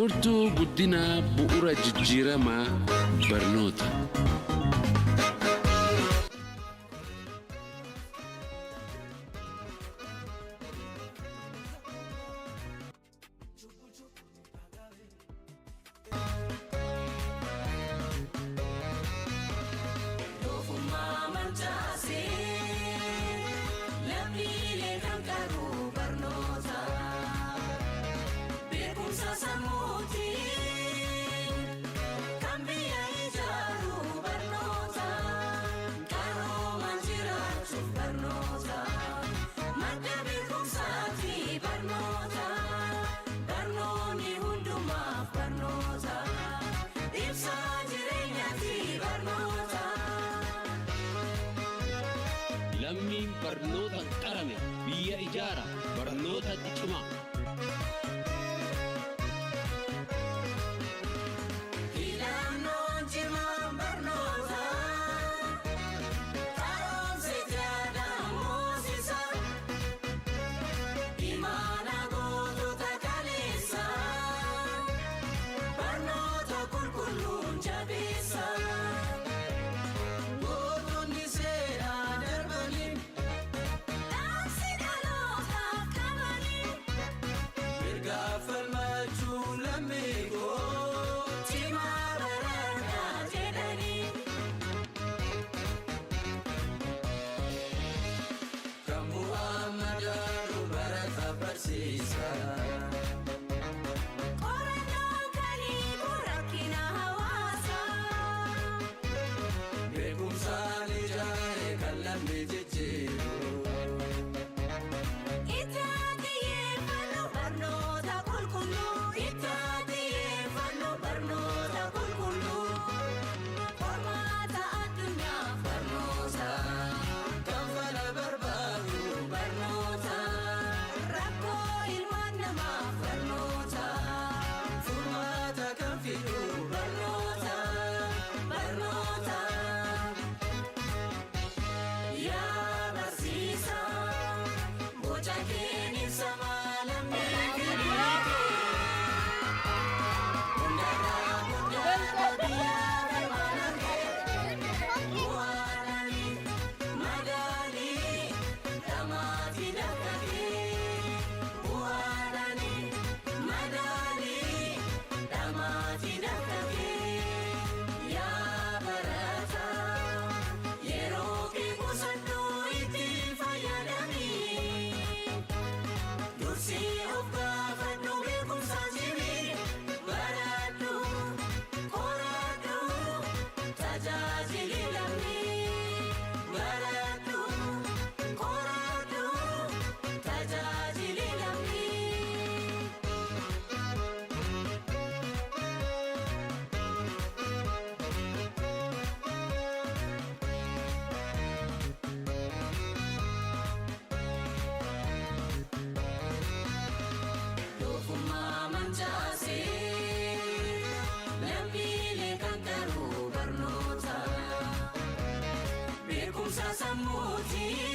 Furtuu guddinaa bu'uura jijjiiramaa barnoota. Doofummaa mancaasee lammiilee kan qabu barnoota. Beekumsa sammuutiin kan biyya ijaaru barnoota. Qaroomaan jiraachuuf barnoota. Madda beekumsaati barnoota. Barnoonni hundumaaf barnoota. Ibsaa jireenyaati barnoota. Lammiin barnootaan qarame biyya ijaara barnootatti cimaa. Filannoon cimaan barnoota. Qaroomsi jaadaan moosisa. Imaana gootota kaleessa. Barnoota qulqulluun jabeessa. Gootonni seenaa darbanii Dhaamsi dhalootaaf qabanii. mirga falmachuu lammii koo. Cimaa baradhaa jedhanii. Kan bu'aa madaalu barata barsiisa. Qorannoon kan hiiku rakkina hawaasaa. Beekumsaan ijaare kan lammii jijjiiru. Itti xiyyeeffannu barnoota qulqulluu. Itti xiyyeeffannu barnoota qulqulluu. Qormaata addunyaaf barnoota. Kan fala barbaadu Barnoota. Rakkoo ilmaan namaaf barnoota. Furmaata kan fidu Barnoota. Barnoota. Yaa barsiisaa, boca keen ibsamaa lammii fedhii kee. Hundarraa guddaa biyyaa galmaan kee. Bu'aadhaanii madaalii dhamaatii dafqatee. Bu'aadhaanii madaalii dhamaatii dafqatee. Yaa barataa yeroo kee qusadhu itti fayyadami. Dursii of gaafadhu beekumsa cimi baradhu qoradhu tajaajili lammii baradhu qoradhu tajaajili lammii. Doofummaa mancaasee lammiilee kan qaru barnoota. Beekumsa sammuutiin.